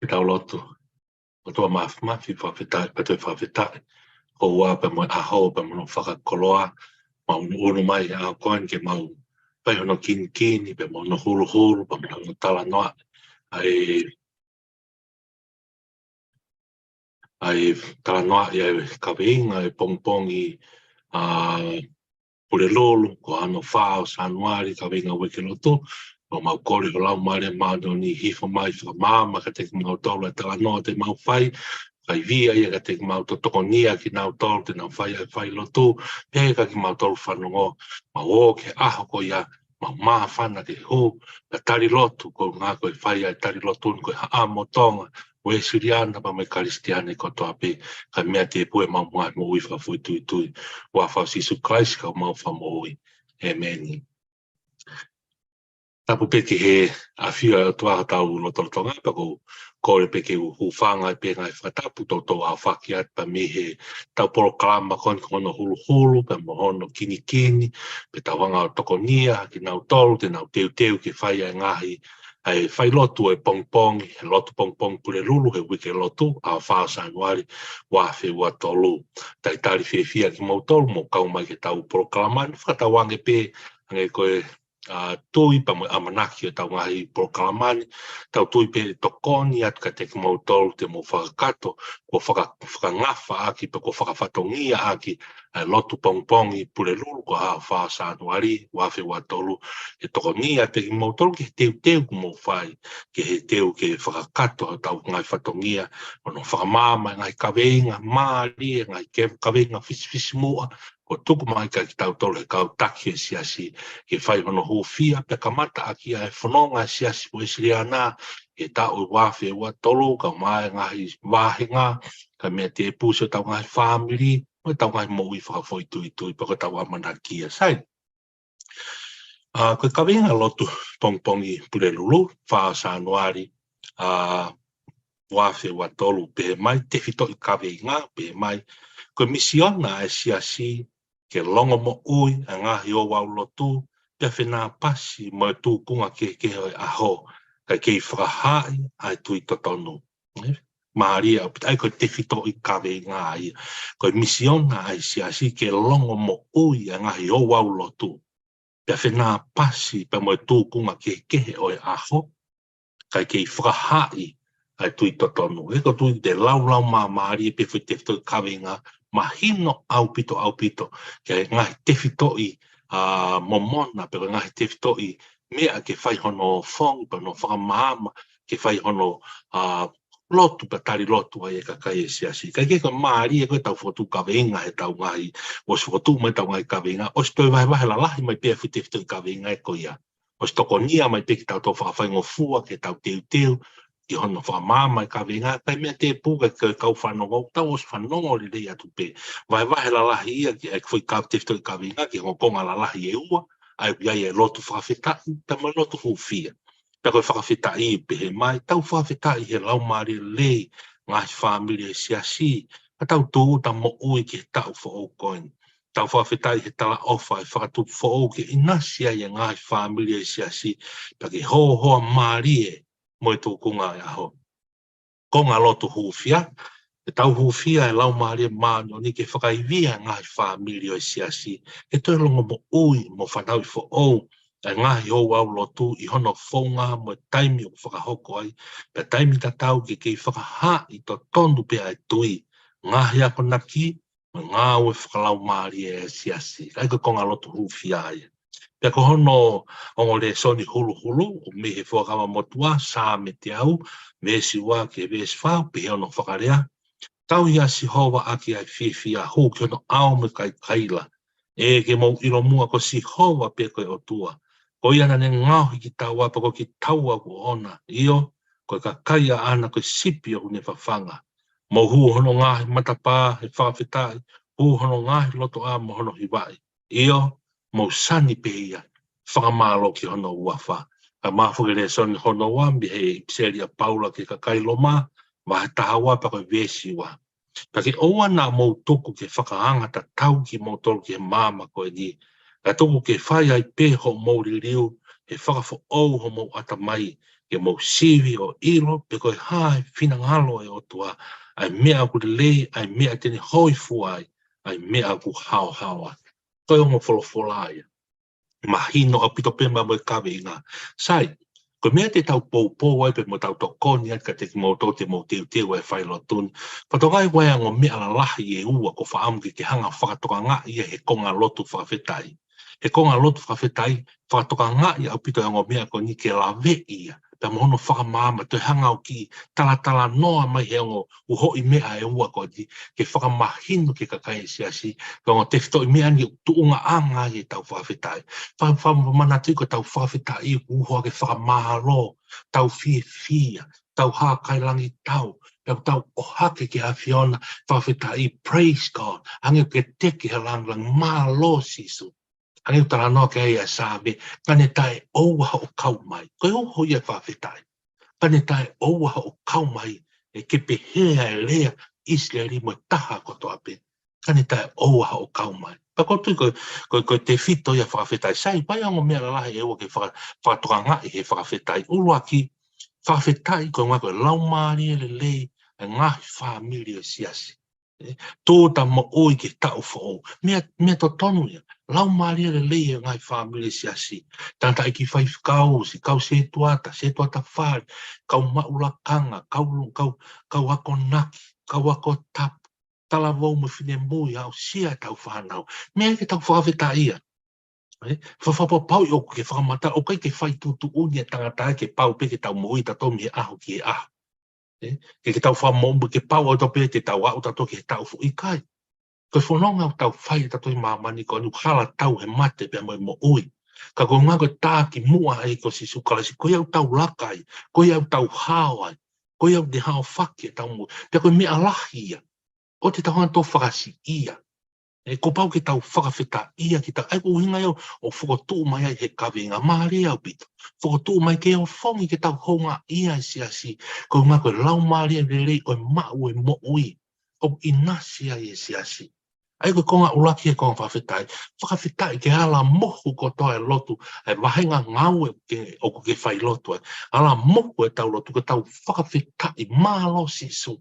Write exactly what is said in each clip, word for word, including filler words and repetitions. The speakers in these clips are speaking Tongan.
Ke tau lotu. ʻOtua Māfimafi, fakafetaʻi, pea toe fakafetaʻi. Ko e ʻaho pea mo e ʻaho pea mo hono fakakoloa, mau ʻunuʻunu mai he ʻaho ko eni ke mau fai hono kinikini, pea mo hono huluhulu, pea mo hono talanoa. ʻA e, ʻa e talanoa ʻa e kaveinga ʻo e pongipongi, ʻa, Pulelulu, ko hono fā ʻo Sānuali, kaveinga uike lotu, ʻoku mau kole ho Laumālie Māʻoniʻoni hifo mai, fakamaama kiate kimautolu ʻa e talanoa te mau fai, fakaivia ia kiate kimautolu, tokonia kinautolu te nau fai ʻa e failotu, pea kiate kimautolu fanongo, mau ō ki he ʻaho ko ia, mau māfana ke hū, ka tali lotu, ko e ngaahi ko e fai ʻa e tali lotu, ko e haʻamo Tonga, Uēsiliana, pea mo e Kalisitiane kotoa pē, kae meʻa tēpū ʻemau ngaahi moʻui fakafoʻituitui, huafa ʻo Sīsū Kalaisi ko homau Fakamoʻui. ʻĒmeni. Tapu pē ki he ʻafio ʻa e ʻOtua ʻi hotau lotolotonga, pea ʻoku ou kole pē ke u hūfanga pē he ngaahi fakatapu toutou ʻaofaki atu pea mei he ʻetau polokalama ko eni ko hono huluhulu, pea mo hono kinikini, pea tau hanga ʻo tokonia kinautolu te nau teuteu ke fai ʻa e ngaahi, ʻa e failotu ʻo e pongipongi, he lotu pongipongi Pulelulu, he uike lotu, ʻaho fā ʻo Sānuali, ua afe ua tolu. Talitali fiefia kimoutolu, mou kau mai ki heʻetau polokalama ni, fakatauange pē, hangē ko e, ʻa, tui pea mo e ʻamanaki ʻo ʻetau ngaahi polokalama ni, tau tui pē ʻe tokoni atu kiate kimoutolu te mou fakakakato, kuo faka-, fakangafa ʻaki, pea kuo fakafatongia ʻaki, ʻa e lotu pongipongi Pulelulu ko e ʻaho fā ʻo Sānuali, ua afe ua tolu, ke tokoni atu kiate kimoutolu ki he teuteu kuo mou fai, ki he teu ke fakakakato hotau ngaahi fatongia, hono fakamaama e ngaahi kaveinga mālie, ngaahi ke-, kaveinga fisifisimuʻa, kuo tuku mai kiate kitautolu he kau taki ʻo e siasi, ke fai hono hūfia, pea kamata ʻaki ʻa e fononga ʻa e Siasi Uēsiliana, he taʻu ua afe ua tolu, kae ʻumaʻā e ngaahi vāhenga, kae meʻa tēpū siʻotau ngaahi fāmili, mo ʻetau ngaahi moʻui fakafoʻituitui, pea ko ʻetau ʻamanaki ia. Sai. ʻA, ko e kaveinga lotu pongipongi Pulelulu, fā ʻo Sānuali, ʻa, ua afe ua tolu, pehē mai, tefitoʻi kaveinga, pehē mai, ko e misiona ʻa e siasi, ke longomoʻui ʻa e ngaahi ouau lotu, pea fenāpasi mo e tūkunga kehekehe ʻo e ʻaho, kae kei fakahaaʻi ʻa e tui totonu. Mālie ʻaupito, ʻa ia ko e tefitoʻi kaveinga ia. Ko e misiona ʻa e siasi ke longomoʻui ʻa e ngaahi ouau lotu, pea fenāpasi pea mo e tūkunga kehekehe ʻo e ʻaho, kae kei fakahaaʻi ʻa e tui totonu. ʻOku ou tui te laulau māmālie pē foʻi tefitoʻi kaveinga, mahino ʻaupito, ʻaupito, ki he ngaahi tefitoʻi, ʻa, momona, pe ko e ngaahi tefitoʻi meʻa ke fai hono fongi, pea hono fakamaama, ke fai hono, ʻa, lotu pea tali lotu ai e kakai ʻo e siasi. Kae kehe ko e mālie ko ʻetau fokotuʻu kaveinga heʻetau ngaahi, ʻosi fokotuʻu mai ʻetau ngaahi kaveinga, ʻosi toe vahevahe lalahi mai pē foʻi tefitoʻi kaveinga ʻe ko ia. ʻOsi tokonia mai pē kitautolu fakafaingofua ke tau teuteu, ki hono fakamaama e kaveinga, kae meʻa tēpū ke, ke kau fanongo, tau ʻosi fanongo lelei atu pē. Vahevahe lalahi ia ki he foʻi kau tefitoʻi kaveinga, ki he ongo konga lalahi ʻe ua, ʻa ia ʻoku ʻi ai e lotu fakafetaʻi, pea mo e lotu hūfia. Pea ko e fakafetaʻi pehē mai, tau fakafetaʻi he laumālie lelei, ngaahi fāmili ʻo e siasi, ka tau tūʻuta moʻui ki he taʻu foʻou ko eni. Tau fakafetaʻi he talaʻofa ʻa e Fakatupu foʻou ke ʻinasi ai e ngaahi fāmili ʻo e siasi, pea ke hōhoa mālie mo e tūkunga ʻo e ʻaho. Konga lotu hūfia, ke tau hūfia e Laumālie Māʻoniʻoni ke fakaivia e ngaahi fāmili ʻo e siasi, ke toe longomoʻui mo fanauʻi foʻou ʻa e ngaahi ouau lotu ʻi hono founga mo e taimi ʻoku fakahoko ai, pea taimi tatau ke kei fakahaaʻi totonu pē ʻa e tui, ngaahi akonaki, mo e ngāue fakalaumālie ʻa e siasi. ʻA ia ko e konga lotu hūfia ia. Pea ko hono ongo lēsoni huluhulu, ʻoku mei he Fuakava Motuʻa, Saame teau, veesi ua ki he veesi fā, pehē hono fakalea. Tauhi ʻa Sihova ʻaki ʻa e fiefia, hū ki hono ʻao mo e kaikaila. ʻE ke mou ʻilo muʻa ko Sihova pē ko e ʻOtua. Ko ia naʻa ne ngaohi kitaua pea ko kitaua ko ʻona. ʻIo, ko e kakai ʻaʻana ko e sipi ʻoku ne fafanga. Mou hū hono ngaahi matapā he fakafetaʻi, hū hono ngaahi lotoʻā mo hono hivaʻi. ʻIo, mou sani pē ia, fakamālō ki hono huafa. Kae ʻumaʻā foki e lēsoni hono ua mei he ʻipiseli ʻa Paula ki he kakai Loma, vahe taha ua pea ko e veesi ua. Pea ke ʻoua naʻa mou tuku ke fakaanga tatau kimoutolu ki he maama ko eni. Kae tuku ke fai ai pē hoʻomou liliu, ke fakafoʻou homou ʻatamai, ke mou sivi ʻo ʻilo pe ko e hā e finangalo ʻo e ʻOtua, ʻa e meʻa ʻoku lelei, ʻa e meʻa te ne hōifua ai, ʻa e meʻa ʻoku haohaoa. Ko e ongo folofola ia. Mahino ʻaupito pē maʻa mo e kaveinga. Sai, ko e meʻa te tau poupou ai pea mo tau tokoni atu kiate kimoutolu te mou teuteu e failotu ni. Fakatokangaʻi ʻoku ʻi ai e ongo meʻa lalahi ʻe ua ʻoku ou fakaʻamu ke ke hanga ʻo fakatokangaʻi ia he konga lotu fakafetaʻi. He konga lotu fakafetaʻi, fakatokangaʻi ʻaupito e ongo meʻa ko eni ke laveʻi ia. Pea mo hono fakamaama, toe hanga ʻo kiʻi talatalanoa mai he ongo uhoʻi meʻa ʻe ua ko eni, ke fakamahino ki he kakai e siasi, ko e ongo tefitoʻi meʻa ni ʻoku tuʻungaʻanga ai ʻetau fakafetaʻi. Fa-, fa-, manatuʻi ko ʻetau fakafetaʻi ʻoku uho ʻaki e fakamālō, tau fiefia, tau hākailangitau, pea tau ʻohake ki he ʻAfiona, fakafetaʻi, praise God, hangē ʻoku ke teke he langilangi, mālō Sīsū. Hangē ʻoku talanoa ki ai ʻa e Saame, ka ne taʻeʻoua hoʻo kau mai. Ko e uho ia e fakafetaʻi. Ka ne taʻeʻoua hoʻo kau mai, ʻe ke pehē ʻa e lea ʻIsileli mo e taha kotoa pē. Ka ne taʻeʻoua hoʻo kau mai. Pea ʻoku ou tui ko, ko, ko e tefito ia e fakafetaʻi. Sai, ʻoku ʻi ai e ongo meʻa lalahi ʻe ua ke faka-, fakatokangaʻi he fakafetaʻi. ʻUluaki, fakafetaʻi ko e ʻuhinga ko e laumālie lelei ʻa e ngaahi fāmili ʻo e siasi. ʻE, tūʻuta moʻui ki he taʻu foʻou. Meʻa, meʻa totonu ia. Laumālie lelei ʻa e ngaahi fāmili ʻo e siasi. Tangataʻeiki faifekau, siʻi kau sētuata, sētuata fale, kau maʻu lakanga, kau, kau, kau akonaki, kau ako tapu, talavou mo e finemui, aʻusia ʻetau fānau. Meʻa ia ke tau fakafetaʻi ia. ʻE, fa-, fakapapauʻi ʻoku ke fakamatala, ʻoku ʻikai ke fai tuʻutuʻuni e tangata ia ke pau pē ke tau moʻui tautolu mei he ʻaho ki he ʻaho. ʻE, ke, ke tau fakamoʻoni ke pau ʻaupito pē te tau aʻu tautolu ki he taʻu foʻou, ʻikai. Ko e fononga ʻoku tau fai tautolu ʻi māmani ko eni ʻoku hala tau he mate pea mo e moʻui. Ka ko e ʻuhinga ko e takimuʻa ʻa e ʻEiki ko Sīsū Kalaisi, ko ia ʻoku tau laka ai, ko ia ʻoku tau hao ai, ko ia ʻoku ne haofaki ʻetau moʻui. Pea ko e meʻa lahi ia. ʻOua te tau hanga ʻo fakasiʻia. ʻE, kuo pau ke tau fakafetaʻia ki he ʻa e ʻuhinga ia ʻoku fokotuʻu mai ai he kaveinga, mālie ʻaupito. Fokotuʻu mai ke ofongi ke tau houngaʻia e siasi, ko e ʻuhinga ko e laumālie lelei ʻoku maʻu e moʻui, ʻoku ʻinasi ai e siasi. ʻA ia ko e konga ʻuluaki he konga fakafetaʻi. Fakafetaʻi ke ala mohu kotoa e lotu, e vahenga ngāue ke, ʻoku ke fai lotu ai. Ala mohu ʻetau lotu ke tau fakafetaʻi, mālō Sīsū.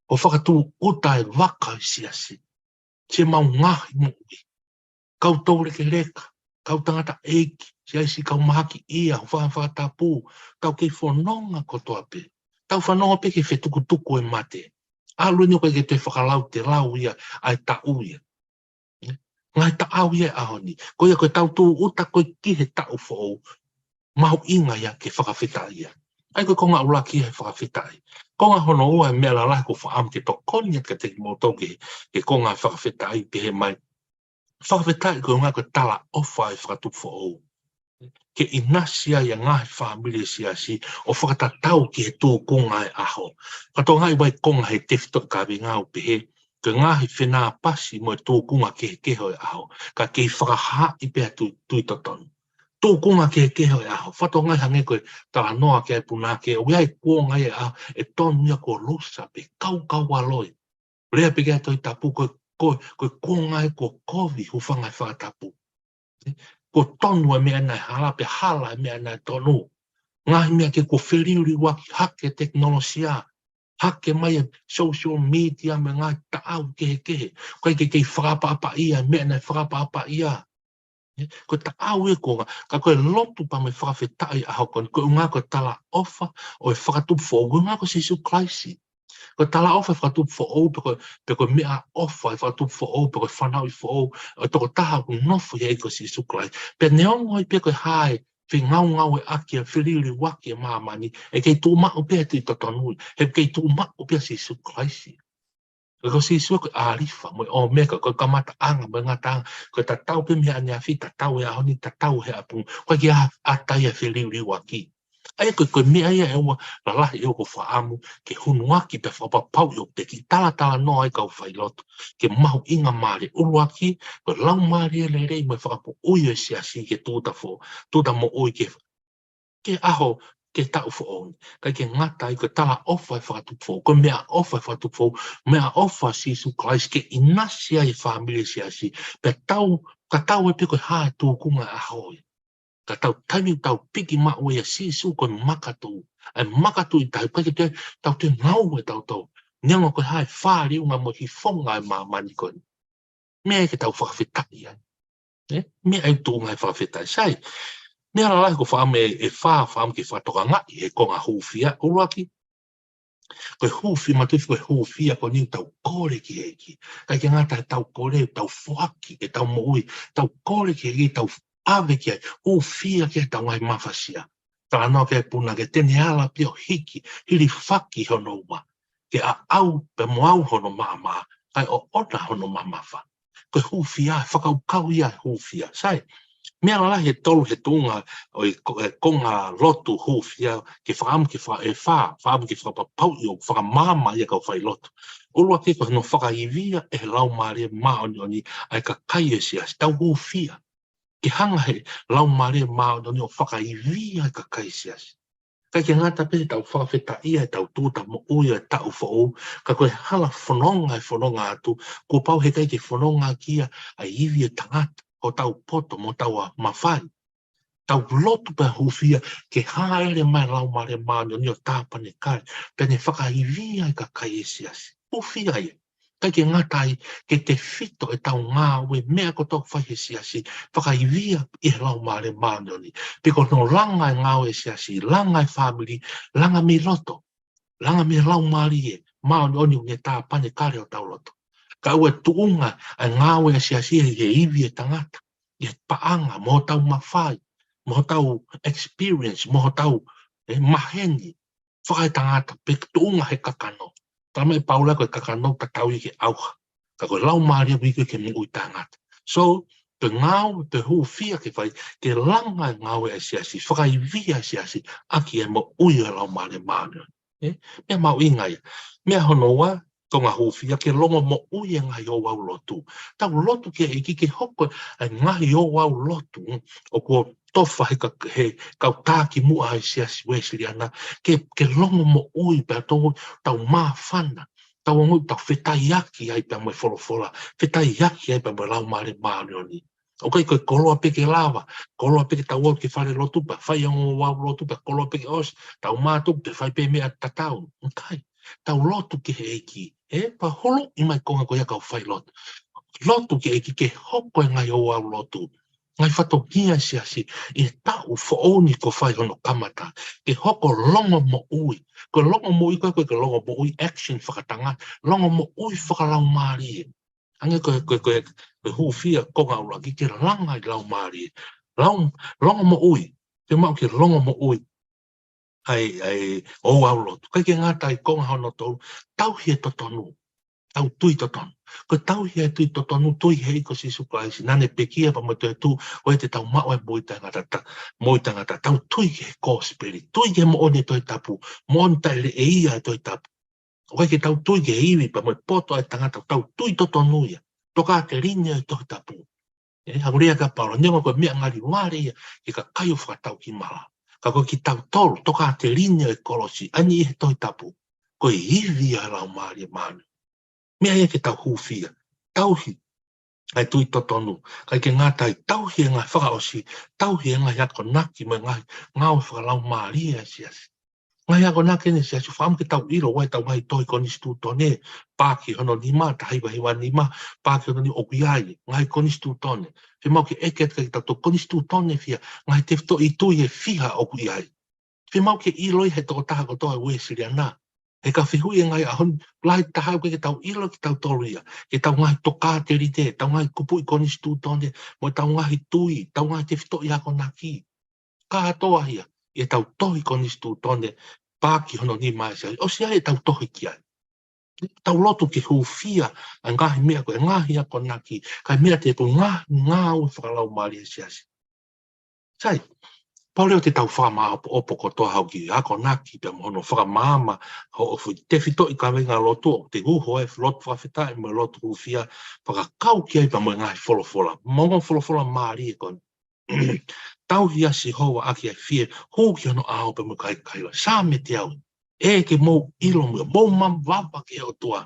Kuo fakatūʻuta e vaka ʻo e siasi. Siʻemau ngaahi moʻui. Kau toulekeleka, kau tangataʻeiki, siasi kau mahakiʻia, hūfanga he fakatapu, tau kei fononga kotoa pē. Tau fanongo pē ki he fetukutuku e mate. ʻAlu eni ʻoku ʻikai ke toe fakalautelau ia ʻa e taʻu ia. Ngaahi taʻau ia e ʻaho ni. Ko ia ko ʻetau tūʻuta ko ē ki he taʻu foʻou. Mahuʻinga ia ke fakafetaʻi ia. ʻA ia ko e konga ʻuluaki ia he fakafetaʻi. Konga hono ua e meʻa lalahi ʻoku ou fakaʻamu ke tokoni atu kiate kimoutolu ki he, ki he konga fakafetaʻi, pehē mai. Fakafetaʻi ko e ʻuhinga ko e talaʻofa e Fakatupu Foʻou. Ke ʻinasi ai e ngaahi fāmili ʻo e siasi ʻo fakatatau ki he tūkunga e ʻaho. Fakatokangaʻi ʻoku ʻi ai e konga he tefitoʻi kaveinga ʻoku pehē, ko e ngaahi fenāpasi mo e tūkunga kehekehe ʻo e ʻaho, ka kei fakahaaʻi pē ʻa e tui, tui totonu. Tūkunga kehekehe ʻo e ʻaho, fakatokangaʻi hangē ko e talanoa ki ai e punake, ʻoku ʻi ai e kuonga ia e ʻaho, ʻe tonu ia kuo lusa pē, kaukau ʻa loi. Lea pē ki ai e Tohi Tapu ko, ko, ko e kuonga ia kuo kovi, hūfanga he fakatapu. Kuo tonu e meʻa naʻe hala, pea hala e meʻa naʻe tonu. Ngaahi meʻa ke kuo feliuliuaki, hake e tekinolosia, hake mai e social media mo e ngaahi taʻau kehekehe. ʻOku ʻikai ke kei fakaʻapaʻapaʻia e meʻa naʻe fakaʻapaʻapaʻia. Ko e taʻau ia e kuonga, ka ko e lotu pea mo e fakafetaʻi ʻaho ko eni, ko e ʻuhinga ko e talaʻofa ʻo e Fakatupu Foʻou, ko e ʻuhinga ko Sīsū Kalaisi. Ko e talaʻofa e Fakatupu Foʻou, pe ko, pe ko e meʻaʻofa e Fakatupu Foʻou, pe ko e fanauʻi foʻou ʻo e tokotaha ʻoku nofo ʻi he ʻEiki ko Sīsū Kalaisi. Pea neongo ai pē ko e hā e fengaungaueʻaki, e feliuliuaki e māmani, ʻe kei tuʻu maʻu pē ʻa e tui totonu, he ʻe kei tuʻu maʻu pē ʻa Sīsū Kalaisi. Ko Sīsū ko e ʻAlifa mo e ʻOmeka, ko e kamataʻanga mo e ngataʻanga, ko e tatau pē mei he ʻaneafi, tatau he ʻaho ni, tatau he ʻapongipongi, ʻoku ʻikai ke ʻa-, ʻata ia ʻe he feliuliuaki. ʻA ia ko e, ko e meʻa ia ʻe ua lalahi ʻoku ou fakaʻamu ke hunuaki pea fakapapauʻi ʻoku te kiʻi talatalanoa ai kau failotu, ke mahuʻinga mālie. ʻUluaki, ko e laumālie lelei mo e fakamoʻui ʻo e siasi ke tūʻuta fo-, tūʻuta moʻui ke, ke ʻaho, ke taʻu foʻou ni. ʻIkai ke ngata ai, ko e talaʻofa e Fakatupu Foʻou, ko e meʻaʻofa e Fakatupu Foʻou, meʻaʻofa Sīsū Kalaisi ke ʻinasi ai e fāmili e siasi, pea tau, ka tau ʻai pē ko e hā e tūkunga e ʻaho ia. Ka tau taimi ʻoku tau piki maʻu ʻia Sīsū ko e makatuʻu. ʻA e makatuʻu ʻi tahi, ʻikai ke toe, tau toe ngaue tautolu. Neongo ko e hā e fāliunga mo e hifonga ʻa e māmani ko eni. Meʻa ia ke tau fakafetaʻi ai. Ē? Meʻa ia ʻoku tuʻunga he fakafetaʻi. Sai, meʻa lalahi ʻoku ou fakaʻamu ʻe fā, fakaʻamu ke fakatokangaʻi he konga hūfia, ʻuluaki. Ko e hūfia, mātuʻa, ko e hūfia ko eni ʻoku tau kole ki he ʻEiki. ʻIkai ke ngata he tau kole, tau foaki ʻetau moʻui, tau kole ki he ʻEiki, tau ʻave ki ai, hūfia ki ai ʻetau ngaahi mafasia. Talanoa ki ai e punake, te ne ala pē ʻo hiki, hilifaki hono uma, ke ʻaʻau pē mo au hono maʻamaʻa, kae ʻoʻona hono mamafa. Ko e hūfia, fakakaukau ia e hūfia. Sai, meʻa lalahi ʻe tolu he tuʻunga ʻo e ko-, e konga lotu hūfia, ke fakaʻamu ke faka-, ʻe fā, fakaʻamu ke fakapapauʻi ʻoku fakamaama ia ʻa e kau failotu. ʻUluaki ko hono fakaivia ʻe he Laumālie Māʻoniʻoni ʻa e kakai ʻo e siasi, tau hūfia. Ke hanga ʻe he Laumālie Māʻoniʻoni ʻo fakaivia ʻa e kakai ʻo e siasi. ʻIkai ke ngata pē he tau fakafetaʻia ʻetau tūʻuta moʻui ʻo e taʻu foʻou, ka ko e hala fononga ʻe fononga atu, kuo pau he ʻikai ke fononga ʻaki ia ʻa e ivi ʻo e tangata, ko hotau poto mo hotau mafai. Tau lotu pea hūfia ke hāʻele mai e Laumālie Māʻoniʻoni ʻo tāpanekale, pea ne fakaivia ʻa e kakai ʻo e siasi. Hūfia ia. ʻIkai ke ngata ai, ke tefito ʻetau ngāue, meʻa kotoa ʻoku fai he siasi, fakaivia ʻe he Laumālie Māʻoniʻoni. Pea ko hono langa e ngāue ʻa e siasi, langa e fāmili, langa mei loto, langa mei he Laumālie Māʻoniʻoni ʻoku ne tāpanekale hotau loto. Kae ʻoua ʻe tuʻunga ʻa e ngāue ʻa e siasi ʻi he ivi ʻo e tangata, ʻi he paʻanga, mo hotau mafai, mo hotau experience, mo hotau, ē, maheni fakaetangata, pe tuʻunga he kakano. Talamai ʻe Paula ko e kakano ʻoku tatau ia ki he ʻauha. Ka ko e Laumālie ʻoku ui ko ē ke moʻui taʻengata. So, ko e ngāue, ko e hūfia ke fai, ke langa e ngāue ʻa e siasi, fakaivia ʻa e siasi, ʻaki e moʻui ʻo e Laumālie Māʻoniʻoni. Ē? Meʻa mahuʻinga ia. Meʻa hono ua, konga hūfia, ke longomoʻui e ngaahi ouau lotu. Tau lotu ki he ʻEiki ke hoko e ngaahi ouau lotu ʻoku tofa he ka-, he kau takimuʻa ʻa e siasi Uēsiliana, ke, ke longomoʻui pea tau, tau māfana, tau ongoʻi ʻoku tau fetaiaki ai pea mo e folofola, fetaiaki ai pea mo e Laumālie Māʻoniʻoni. ʻOku ʻikai ko e koloa pē ke lava, koloa pē ke tau ō ki he falelotu pea fai e ongo ouau lotu pea koloa pē ke ʻosi, tau mātuku pea fai pē meʻa tatau. ʻIkai, tau lotu ki he ʻEiki. Ē, pea huluʻi mai e konga ko ia ʻa e kau failotu. Lotu ki he ʻEiki ke hoko e ngaahi ouau lotu, ngaahi fatongia ʻa e siasi ʻi he taʻu foʻou ni kuo fai hono kamata, ke hoko e longomoʻui. Ko e longomoʻui ko ē, ko e longomoʻui action fakatangata, longomoʻui fakalaumālie. Hangē ko e, ko e, ko e, ko e hūfia konga ʻuluaki ke langa e Laumālie. Lau-, longomoʻui, ke maʻu ke longomoʻui ʻa e, ʻa e ouau lotu. ʻIkai ke ngata ai, konga hono tolu, tauhi e totonu. Tau tui totonu. Ko e tauhi e tui totonu, tui he ʻEiki ko Sīsū Kalaisi, naʻa ne pekia pea mo toetuʻu, ʻo ʻiate ia te tau maʻu e moʻui taʻengata, ta-, moʻui taʻengata. Tau tui ki he kosipeli, tui ki he moʻoni ʻo e Tohi Tapu, moʻoni taʻeleʻeia ʻo e Tohi Tapu. ʻOku ʻikai ke tau tui ki he ivi pea mo e poto ʻa e tangata, tau tui totonu ia. Tokāteline ʻo e Tohi Tapu. Ē, hangē ko e lea ʻa Paula, neongo ko e meʻa ngali vale ia ki he kakai ʻoku fakataukimala. Ka ko kitautolu, tokāteline ʻo e kolosi, ʻa eni ʻi he Tohi Tapu, ko e ivi ʻa e Laumālie Māʻoniʻoni. Meʻa ia ke tau hūfia, tauhi ʻa e tui totonu, ʻikai ke ngata ai, tauhi e ngaahi fakaʻosi, tauhi e ngaahi akonaki mo e ngaahi ngāue fakalaumālie ʻa e siasi. Ngaahi akonaki ʻeni ʻa e siasi, fakaʻamu ke tau ʻilo ʻa ʻetau ngaahi tohi konisitūtone, paaki hono nima, taha hiva hiva nima, paaki hono nima ʻoku ʻi ai, ngaahi konisitūtone. Fiemaʻu ke ʻeke atu kiate kitautolu, konisitūtone fiha, ngaahi tefitoʻi tui ʻe fiha ʻoku ʻi ai. Fiemaʻu ke ʻiloʻi ʻe he tokotaha kotoa ʻa e Uēsiliana. He ka fehuʻi e ngaahi ʻaho ni, lahi taha ʻoku ʻikai ke tau ʻilo kitautolu ia, ki heʻetau ngaahi tokāteline, ʻetau ngaahi kupuʻi konisitūtone, mo ʻetau ngaahi tui, ʻetau ngaahi tefitoʻi akonaki. Kātoa ia ʻi heʻetau tohi konisitūtone, paaki hono nima ʻa e siasi. ʻOsi ʻi ai ʻetau tohi ki ai. Tau lotu ke hūfia ʻa e ngaahi meʻa ko ē, ngaahi akonaki, kae meʻa te ko e ngaahi ngāue fakalaumālie ʻa e siasi. Sai, pau leva te tau fakamāʻopoʻopo kotoa hoʻo kiʻi akonaki pea mo hono fakamaama hoʻo foʻi tefitoʻi kaveinga lotu, ʻo te uho e lotu fakafetaʻi mo e lotu hūfia, fakakau ki ai pea mo e ngaahi folofola. Mo e ongo folofola mālie ko eni. Tauhi ʻa Sihova ʻaki ʻa e fie, hū ki hono ʻao pea mo e kaikaila. Saame teau. ʻĒ, ke mou ʻilo mo mou mavava ki he ʻOtua.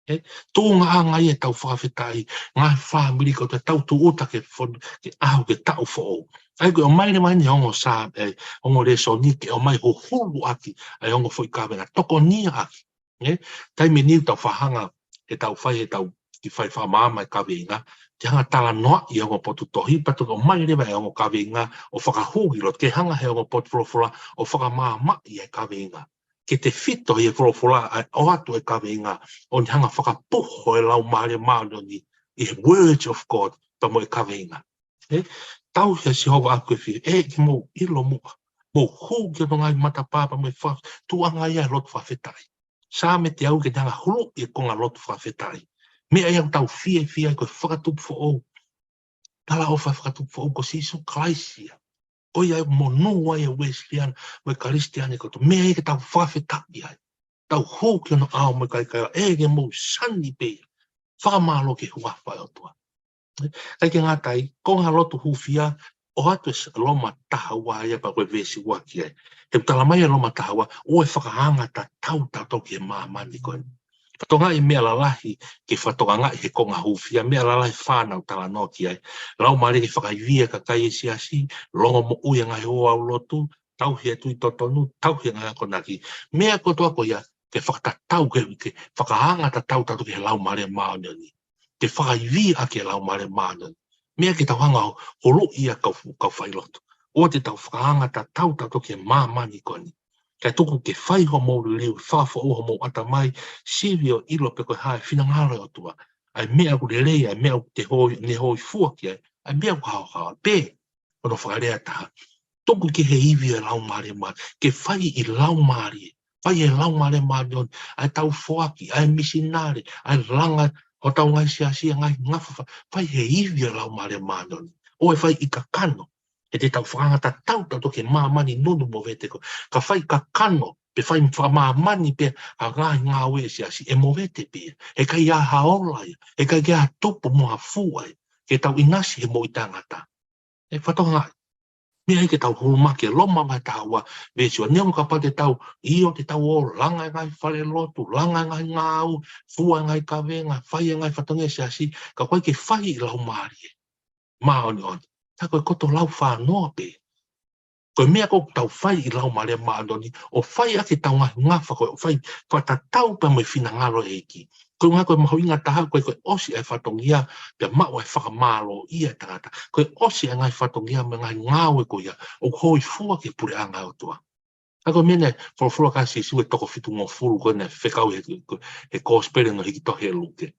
Ē, tuʻunga ʻanga ia ʻetau fakafetaʻi, ngaahi fāmili ko ʻetau tūʻuta ke fon-, ke ʻaho ke taʻu foʻou. ʻA ia ko e ʻomai leva eni e ongo sā, ē, ongo lēsoni ke ʻomai huhulu ʻaki ʻa e ongo foʻi kaveinga, tokoniʻaki. Ē, taimi ni ʻoku tau fakahanga, ʻetau fai, ʻetau kiʻi fai fakamaama e kaveinga, te hanga talanoaʻi e ongo potu tohi, pea toki ʻomai leva e ongo kaveinga ʻo fakahū ki loto, ke hanga he ongo potu folofola ʻo fakamaamaʻi e kaveinga. Ke tefito ʻi he folofola ʻa e ʻoatu e kaveinga, ʻo ne hanga fakapuho e Laumālie Māʻoniʻoni ʻi he Word of God, pea mo e kaveinga. Ē, tauhi ʻa Sihova ʻaʻaku ʻi he fie, ʻEiki mou ʻilo muʻa, mou hū ki hono ngaahi matapā pea mo e fa-, tuʻunga ia e lotu fakafetaʻi. Saame teau ke ne hanga huluʻi e konga lotu fakafetaʻi. Meʻa ia ʻoku tau fiefia ai ko e fakatupu foʻou. Talaʻofa e fakatupu foʻou ko Sīsū Kalaisi ia. Ko ia ʻoku monū ai e Uēsiliana mo e Kalisitiane kotoa. Meʻa ia ke tau fakafetaʻi ai. Tau hū ki hono ʻao mo e kaikaila, ʻEiki mou sani pē ia. Fakamālō ki he huafa ʻo e ʻOtua. ʻIkai ke ngata ai, konga lotu hūfia, ʻoatu ʻe Loma taha ua ia pea ko e veesi ua ki ai. He ʻoku talamai ʻe Loma taha ua, ʻoua ʻe fakaanga tatau tautolu ki he māmani ko eni. Fakatokangaʻi e meʻa lalahi ke fakatokangaʻi he konga hūfia, meʻa lalahi fā naʻa ku talanoa ki ai. Laumālie ke fakaivia e kakai e siasi, longomoʻui e ngaahi ouau lotu, tauhi e tui totonu, tauhi e ngaahi akonaki. Meʻa kotoa ko ia, ke fakatatau, ke, ke fakaanga tatau tautolu ki he Laumālie Māʻoniʻoni. Ke fakaivia ʻaki e Laumālie Māʻoniʻoni. Meʻa ke tau hanga ʻo huluʻi ia kau, kau failotu. ʻOua te tau fakaanga tatau tautolu ki he māmani ko eni. Kae tuku ke fai homou liliu, fakafoʻou homou ʻatamai, sivi ʻo ʻilo pe ko e hā e finangalo ʻo e ʻOtua. ʻA e meʻa ʻoku lelei, ʻa e meʻa ʻoku te hoi, ne hōifua ki ai, ʻa e meʻa ʻoku haohaoa. Pea, ko hono fakalea ʻe taha, tuku ki he ivi ʻo e Laumālie Māʻoniʻoni, ke fai ʻi Laumālie, fai ʻe Laumālie Māʻoniʻoni, ʻa e tau foaki, ʻa e misinale, ʻa e langa hotau ngaahi siasi, ʻa e ngaahi ngafa, fai he ivi ʻo e Laumālie Māʻoniʻoni. ʻOua ʻe fai ʻi kakano, he te tau fakaanga tatau tautolu ki he māmani nunu movete ko ē. Ka fai kakano, pe fai fakamāmani pē ʻa e ngaahi ngāue e siasi, ʻe movete pē ia. He ʻikai ha ola ia, he ʻikai ha tupu mo ha fua ia ke tau ʻinasi he moʻui taʻengata. ʻE fakatokangaʻi. Meʻa ia ke tau hū mai ki he Loma vahe taha ua, veesi ua, neongo kapau te tau, ʻio te tau ō langa e ngaahi falelotu, langa e ngaahi ngāue, fua e ngaahi kavenga, fai e ngaahi fatongia e siasi, ka ʻoku ʻikai ke fai ʻi Laumālie Māʻoniʻoni. Ka ko e koto lau fānoa pē. Ko e meʻa ʻoku tau fai ʻi Laumālie Māʻoniʻoni, ʻo fai ʻaki ʻetau ngaahi ngafa ko ē, ʻo fai fakatatau pea mo e finangalo ʻo e ʻEiki. Ko e ʻuhinga ko e mahuʻinga taha, ko e, ko e ʻosi ʻa e fatongia, pea maʻu ʻa e fakamālōʻia ʻa e tangata. Ko e ʻosi ʻa e ngaahi fatongia mo e ngaahi ngāue ko ia, ʻoku hōifua ki he puleʻanga ʻo e ʻOtua. Ka ko e meʻa naʻe folofola ki ai ʻa Sīsū ʻi he toko fitungofulu ko ē naʻe fekau he, he kosipeli naʻe hiki tohi ʻe Luke.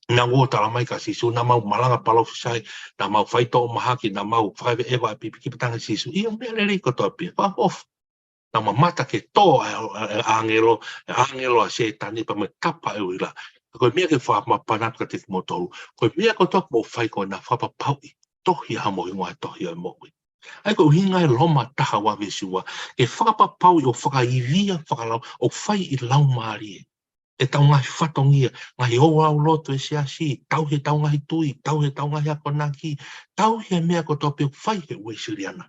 Naʻa nau ō ʻo talamai kia Sīsū, naʻa mau malanga palōfisai, naʻa mau faitoʻo mahaki, naʻa mau fakaʻeveʻeva e pipi, kipa tangi Sīsū. ʻIo, meʻa lelei kotoa pē, fakaʻofoʻofa. Naʻa mau mamata ki he tō ʻa e, ʻa e, ʻa e ʻāngelo, ʻa e ʻāngelo ʻa Sētane pea mo e tapa ʻo e uila. Ko e meʻa ke fakamāfana atu kiate kimoutolu. Ko e meʻa kotoa ʻoku mou fai ko ena fakapapauʻi, tohi ʻa homou hingoa he tohi ʻo e moʻui. ʻA ia ko e ʻuhinga e Loma taha ua veesi ua, ke fakapapauʻi ʻoku fakaivia, fakalau, ʻoku fai ʻi Laumālie. ʻEtau ngaahi fatongia, ngaahi ouau lotu e siasi, tauhi ʻetau ngaahi tui, tauhi ʻetau ngaahi akonaki, tauhi e meʻa kotoa pē ʻoku fai he Uēsiliana.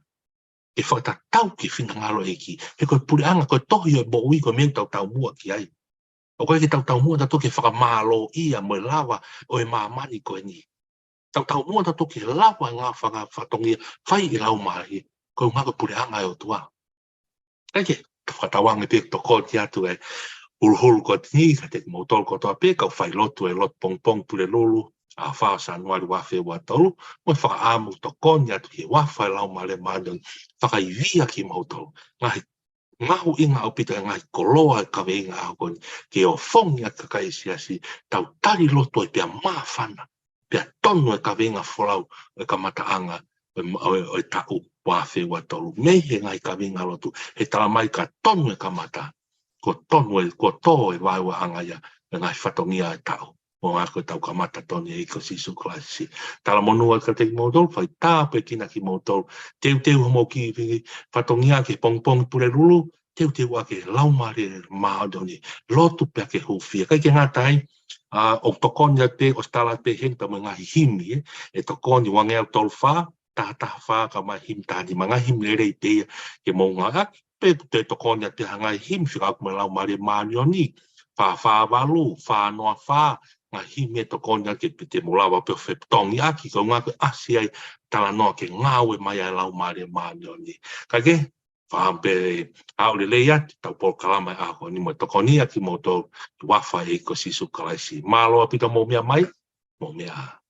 Ke fakatatau ki he finangalo ʻo e ʻEiki. He ko e puleʻanga, ko e tohi ʻo e moʻui ko e meʻa ʻoku tau taumuʻa ki ai. ʻOku ʻikai ke tau taumuʻa tautolu ki he fakamālōʻia mo e lava ʻo e māmani ko eni. Tau taumuʻa tautolu ki he lava e ngaahi fanga fatongia fai ʻi Laumālie. Ko e ʻuhinga ko e puleʻanga ʻo e ʻOtua. ʻIkai ke, fakatauange pē ʻoku tokoni atu e huluhulu ko eni kiate kimoutolu kotoa pē, kau failotu e lotu pongipongi Pulelulu, ʻaho fā ʻo Sānuali ua afe ua tolu, mo e fakaʻamu tokoni atu ki he huafa e Laumālie Māʻoniʻoni, fakaivia kimoutolu. Ngaahi mahuʻinga ʻaupito e ngaahi koloa e kaveinga ʻaho ko eni, ke ofongi ʻa e kakai e siasi, tau tali lotu ai pea māfana, pea tonu e kaveinga folau e kamataʻanga ʻo e ma-, ʻo e, ʻo e taʻu ua afe ua tolu. Mei he ngaahi kaveinga lotu, he talamai ka tonu e kamata, kuo tonu e, kuo tō e vaeuaʻanga ia, e ngaahi fatongia e taʻu. Mo ngā ko ʻetau kamata tonu ʻEiki ko Sīsū Kalaisi. Talamonū atu kiate kimoutolu, fai tāpuekina kimoutolu. Teuteu homou kiʻi fatongia ki he pongipongi Pulelulu, teuteu ʻaki e Laumālie Māʻoniʻoni, lotu pea ke hūfia. ʻIkai ke ngata ai, ʻa, ʻoku tokoni atu pē, ʻosi tala atu pē heni pea mo e ngaahi himi, ē. ʻE tokoni ua ngeau tolu fā, taha taha fā, kae ʻumaʻā e himi taha nima, ngaahi himi lelei pē ia ke mou ngāueʻaki, pe ʻe tokoni atu pē ha ngaahi himi fekauʻaki mo e Laumālie Māʻoniʻoni, fā fā valu, fā noa fā, ngaahi himi ʻe tokoni ʻaki pē te mou lava pē ʻo fetongi ʻaki, ko e ʻuhinga ko e ʻasi ai talanoa ke ngāue mai ai e Laumālie Māʻoniʻoni. Kae kehe, fakaʻamu pē ʻaʻu lelei atu ʻetau polokalama ʻi he ʻaho ni mo e tokoni ʻa kimoutolu ʻi he huafa ʻo e ʻEiki ko Sīsū Kalaisi. Mālō ʻaupito hoʻomou meʻa mai, mou meʻa ā.